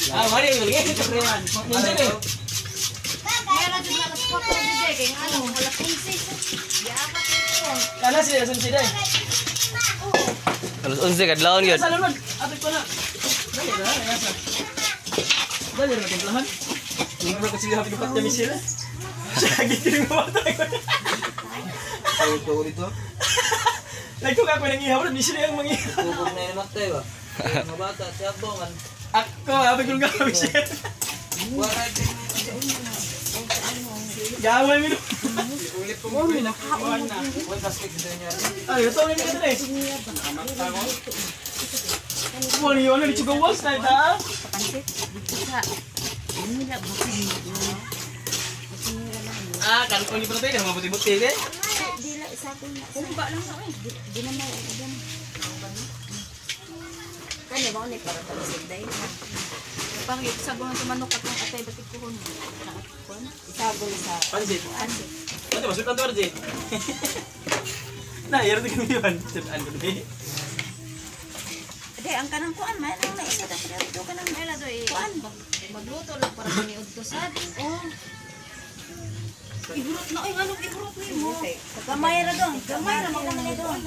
Ah, mari lagi kereman. Meron jud alas 4 jud kay ano, alas 11. Giakat ko. Kana sila alas 11 day. Alas 11 kadlawon gyud. Sa lunod, ato ko na. Dali ra, nasa. Dali ra timplahan. Hindi ko kasi happy dapat kami sila. Siya gikiling mo tayo. Ito dito. Nagtuka ko ng ihaw, di sila yung mangihaw. Tubog na yun tayo ba? Mga bata, siya man. Ako, happy ko nga kami siya. Gawin mo. Ulit po mo. Uy, basket dito niya. Ay, ito ang ito eh. Wala yun, ano yung gawas na ito? Pansit. Sa Mila busin. Ah, kalpong ni Protein, mga buti-buti eh. Dila isa ko na. Kumba lang sa eh. Di na may uban. Kani ba ni para pansit day. Pang isagol sa manok at ang atay batik kuhon. Isagol sa Pansit. Ano ba, sultan to RJ? Na, yaro din kami yun. Sultan ko din. Ade, ang kanang kuan man ang naisa ta pero do kanang mela do eh. Kuan magluto lang para ni udto sad. Oh. Iburot na ay anong iburot nimo? Gamay ra dong, gamay ra man ni dong.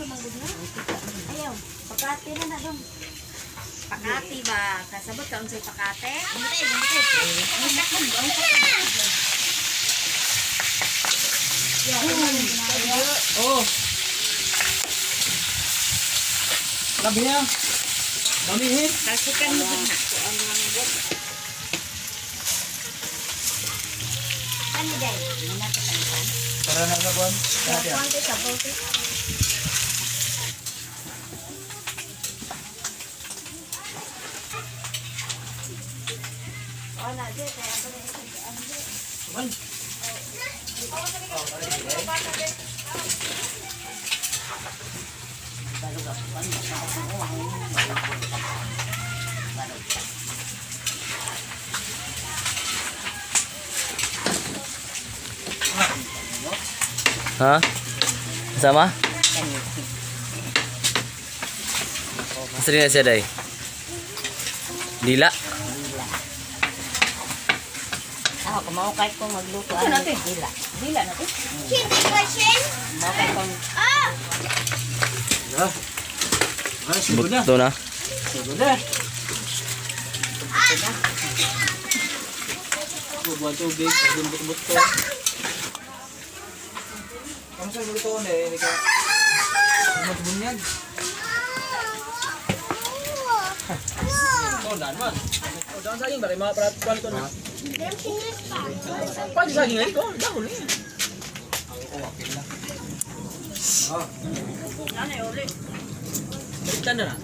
Ayaw, pakati na na dong. Pakati ba? Kasabot ka unsay pakate? Gumutay, gumutay. Ang sakon, ang sakon. Oh. Labi niya. Damihin. Kasikan mo gud na. Ano day? Tara na sa kuwan. Kuan kay sabaw te. Wala di kaya ako na isang Man. Ha? Sama? Asa na siya day? Dila. Ako, kumaukay ko magluto. Ano natin? Dila. Dila na te. Kumaukay kong Ah, sugod na. Buto na. Sugod na. Bubuan tubig, buto-buto. Kamu sa luto na eh. Hindi ka. Magbunyag. Oh, daan man. Oh, daan saging ba? Kay mga prat kuan ko na. Kuan saging ay ko, dahol eh. Oh. Balikan na na.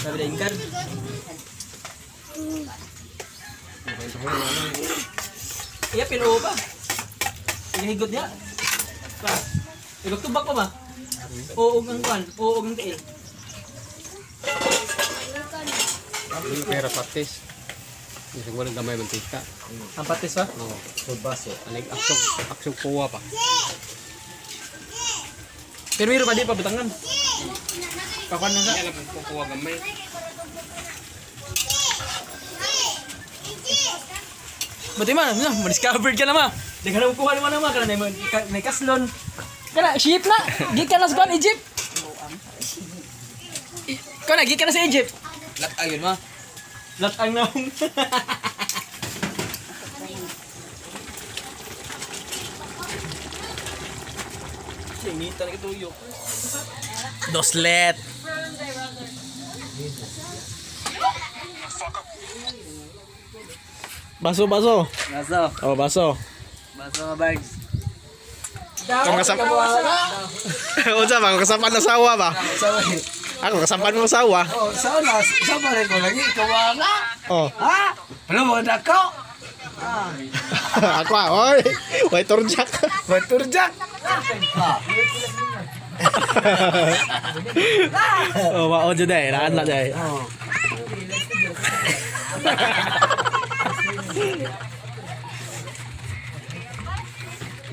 Sabi na ingkar. Iya, pinuo pa. Inihigot niya. Pa. Ibag tubak pa ba? Oo, ang kuan. Oo, ang tiil. Pera patis. Isang walang gamay mantika. Ang patis pa? Oo. Baso. Anig aksong aksong kuwa pa. Pero meron pa di pa butangan. Pakuan na sa. Alam ko kuwa gamay. Buti man, na, ma-discover ka na ma. Di ka na kuha naman ma, kana may kaslon. Kana ship na, gikan na sa kuan Egypt. Kana gikan na sa Egypt. Lat ayun ma. Latang naong. Sinita na kituyo. Doslet. Baso, baso. Baso. Oh, baso. Baso mga bags. Kung kasam... Unsa ba? Kung kasampan na sawa ba? Ako, kasampan mo sawa. Oh, saan na? Saan pa rin ko lagi? Ikaw nga. Oh. Ha? Wala mo dako. Ako ah, oy. Way turjak. Way turjak. Oh, mao jud eh. Naan na jud. Oh.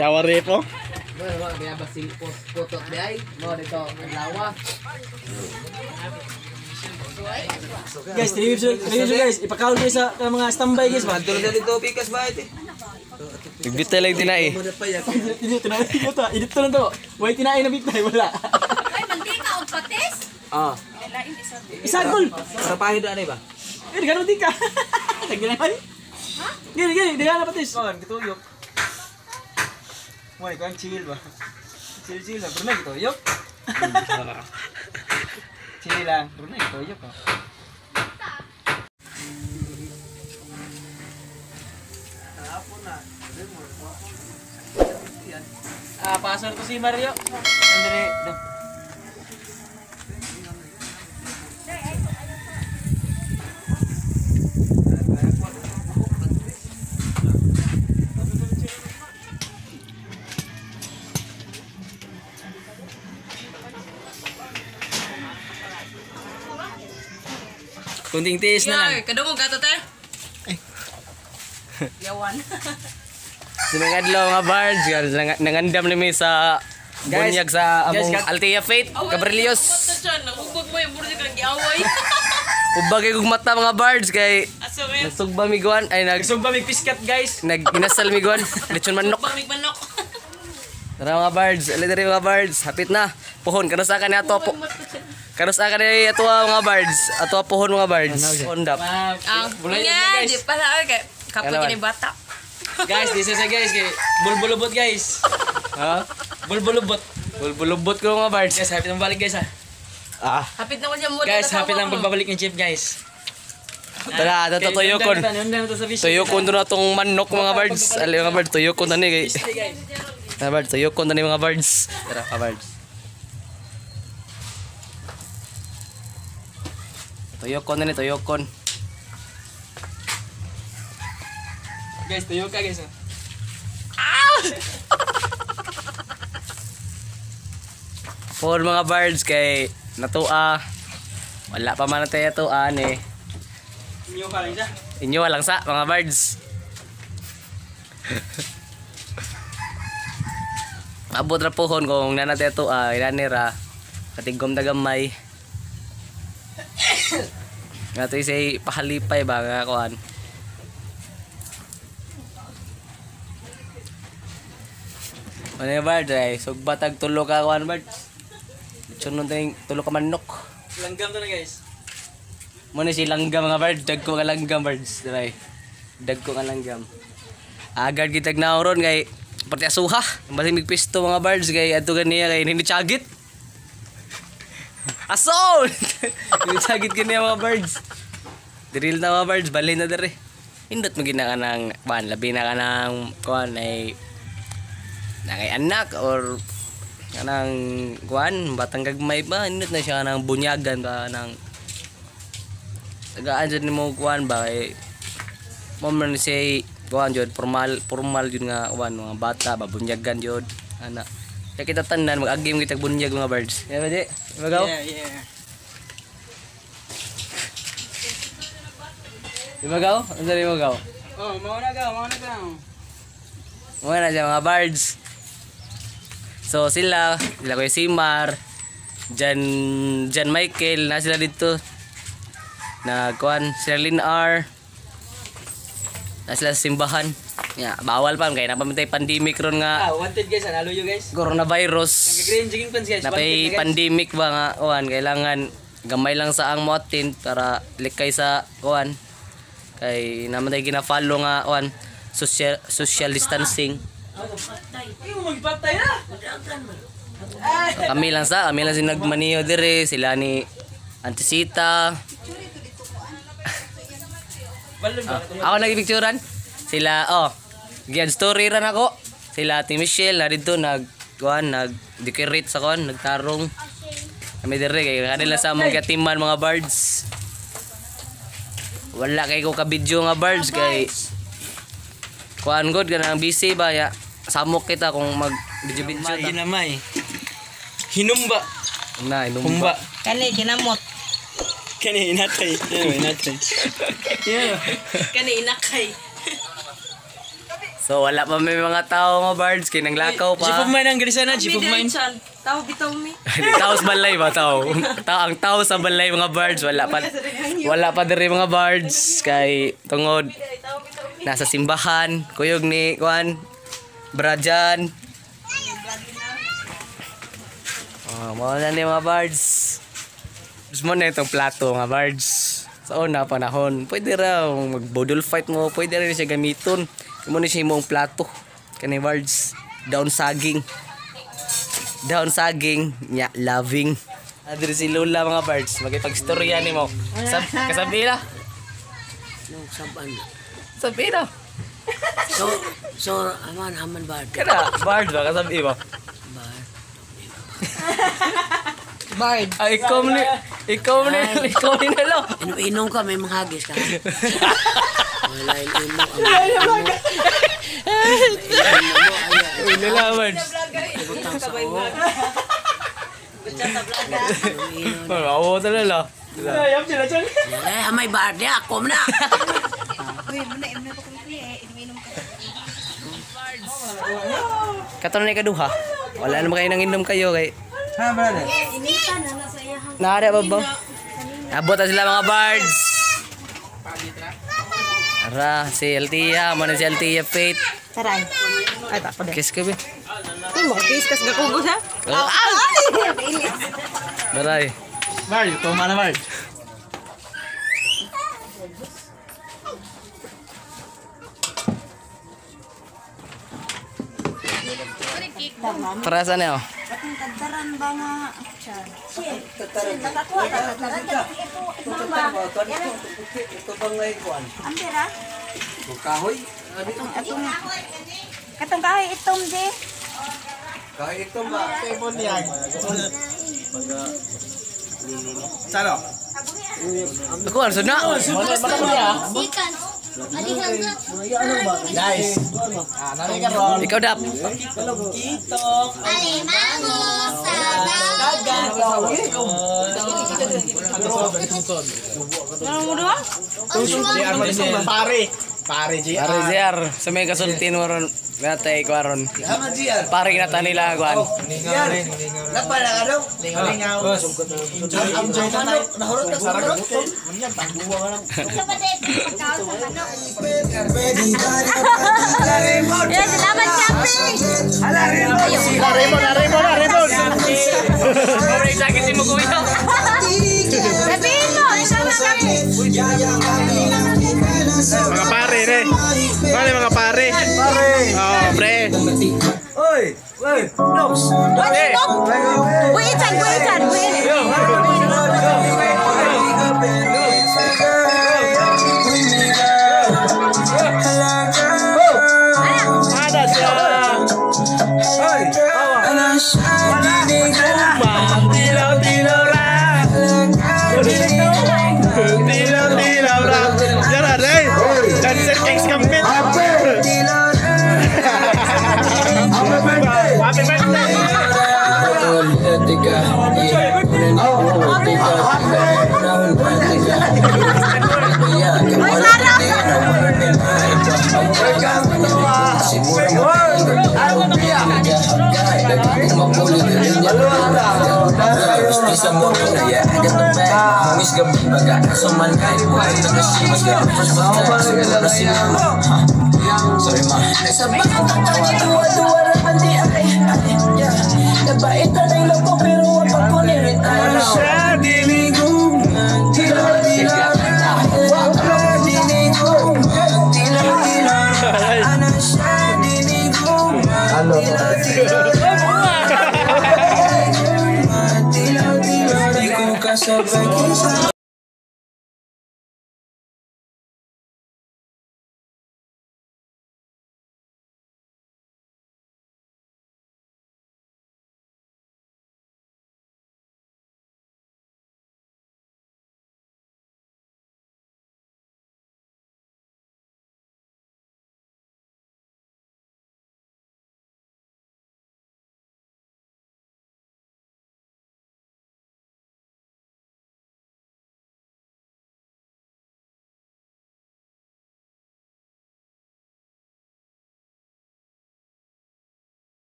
Yawa repo. Bueno, kaya ba si putot di ay? Mo dito, adlawa. Guys, 3 weeks, 3 weeks guys. Ipakaon kayo sa mga standby guys ba? Tulad na dito, pikas ba ito? Nagbitay lang tinai. Init na, init to, init to lang to. Way tinain na bitay, wala. Ay, mantika og patis. Ah. Isagol. Sa pahid na ba? Eh, ganun din ka. Nagbilangan. Ha? Gini, gini, di na patis. Oh, gituyok. Mo ikaw ang chill ba? Chill chill lang, pero na gituyok. Chill lang, pero na gituyok. Oh. Ah, pasor to si Mario. Andre, do. Kunting tiis na lang. Kadungog ka to, te. Yawan. Sinangadlaw mga bards, nangandam nami sa Guys, bunyag sa guys, among Altea Faith, Cabrilios. Nagbubog mo yung burdo kang giaway. Ubag kay kog mata mga bards kay Aso ngayon. nagsugba mi guan ay nag Nagsugba mig piskat guys. nag inasal mi guan, lechon manok. Bang manok. Tara mga birds, ali diri mga birds, hapit na. Pohon kanus ka ni ato po. Kanus ka ni ato mga birds, ato pohon mga birds. Pohon dap. Ang Bulay nga, na, guys. di pala kay kapoy Ano kini bata. Guys, this is a guys kay bulbulubot guys. Ha? Bulbulubot. Bulbulubot ko mga birds. Guys, happy nang balik guys ha. Ah, Hapit na ko siya mo. Guys, happy lang pagbabalik ni Jeff guys. tara ato tuyokon. Tuyokon to na tong manok mga birds. Ali mga birds, tuyokon tani kay. Tara birds, tuyokon tani mga birds. Tara mga birds. Tuyokon tani, tuyokon. Guys, tuyo ka guys. ah. For mga birds kay natua. Wala pa man tayo atuan eh. Inyo ka lang siya. Inyo walang sa mga birds. Abot ra pohon kung nanatay ato ah, inani ra katigom na gamay. Nga to say pahalipay ba nga kuan. Ano yung bird ay sugbatag tulo ka kuan bird. Lechon nun tayong tulo ka manok. Langgam to na guys. Muna si langgam mga birds, dagko nga langgam birds, diray. Dagko nga langgam. Agad kitag naoron kay pati asuha. Basin migpisto mga birds kay adto ganiya kay hindi chagit. Aso! Hindi chagit ganiya mga birds. Drill na mga birds, balhin na dire. Indot mo gina ka ng kuan, labi na ka ng kuan ay na kay anak or kanang kuan batang gagmay ba indot na siya ng bunyagan ba ng tagaan jud nimo kuan ba kay mo man say kuan jud formal formal jud nga kuan mga bata ba bunyagan jud ana kaya kita tanan mag-agim kita bunyag mga birds yeah ba di magaw Yeah, yeah. di magaw unsa di magaw Oh, mauna ka, mauna ka. Mga na siya mga birds. So sila, sila Kuya Simar, Jan Jan Michael na sila dito. Nagkuan sila Lin R. Na sila sa simbahan. Ya, bawal pa kay napamintay pandemic ron nga Ah, wanted guys, nalo you guys. coronavirus. Green jogging pants guys. Napay wanted na, guys. pandemic ba nga kuan kailangan gamay lang sa ang moatin para likay sa kuan. Kay naman tayo gina-follow nga kuan social social distancing. Ay, mo magpatay na. Kami lang sa, kami lang si nagmaniyo dire, sila ni Antisita. Balon ba? Ako nagpicturan. Sila, oh, giyan story ran ako. Sila Ate Michelle na dito nag kuan nag decorate sa kuan, nagtarong. Kami dire kay kanila sa among katiman mga birds. Wala kay ko ka-video nga birds kay kuan god kanang busy ba ya. Samok kita kung mag video video ta. Ginamay. Hinumba. Na, inumba. Humba. Kani kinamot. Kani inatay. Yan, inatay. Yeah. Kani inakay. So wala pa may mga tao mga birds kay nanglakaw Jeep pa. of mine ang garisan na, jeep of mine. Tao bitaw mi. Di tao sa balay ba tao? Tao ang tao sa balay mga birds wala pa diri mga birds kay tungod nasa simbahan kuyog ni kuan Brajan. Oh, mao na ni mga birds. Gusto mo na itong plato mga birds. Sa una panahon, pwede ra mag-bodol fight mo, pwede rin siya gamiton. Mo ni siya imong plato. Kani birds, down saging. Down saging, nya loving. Adri si Lola mga birds, magipagstorya nimo. Sab kasabi na. Saban. Sabi na. So, aman, aman ba? Kana, birds ba kasabi ba? Bard. Ay, ikaw ni nalo. Inom, inom ka, may manghagis ka. Wala yung imo. Ang imo. Uy, Lola birds. Butang sa ulo. Oo, talaga. Ayam sila dyan. Eh, amay ba? Di ako na. Uy, muna, inom pa kami eh. Inom ka. Kato na ikaduha. Wala naman kayo nang inom kayo kay Ha, brother. Initan na nasa iyahang. Naara ba ba? Abot na sila mga birds. Ara, si Altia, mo na si Altia Faith. Taray. Ay, pa Kiss ka ba? Uy, makakis kas gakugos ha. Ah! Baray. Bard, tuma na Bard. Para saan na oh? Katong tagtaran ba nga? Shit. Nakakuha ka tagtaran. Ito, ba? Ito bang ngay kuan? Ambira? Kahoy? Atong, atong. Katong kahoy itom di. Kahoy ito ba? Table niyan. Sano? Ako, ano na? Guys. Ah, nani ka ron. Ikaw dap. Kitok. Alimango sa Dagat. Pare. Pare, GR. Pare JR, sa may kasultin mo ron. Natay ko ron. Pare kinata nila kuan. Lingaw-lingaw. Enjoy na tayo. Nahurot na Yeah, salamat shopping. Naremon, naremon, naremon. Pare sakit mo kuya. Sabihin mo, ikaw na kami. Mga pare, re. Pare, mga pare. Pare. Oh, pre. Oy! Oy! Nox! Pre. Buitan, buitan, buitan. Ada siya. Oy! Tilaw, tilaw, ra. Tilaw, tilaw, ra. Yan, re. Dancer Kings Gambit. Happy birthday. Uy, Sarah!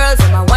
girls, I'm a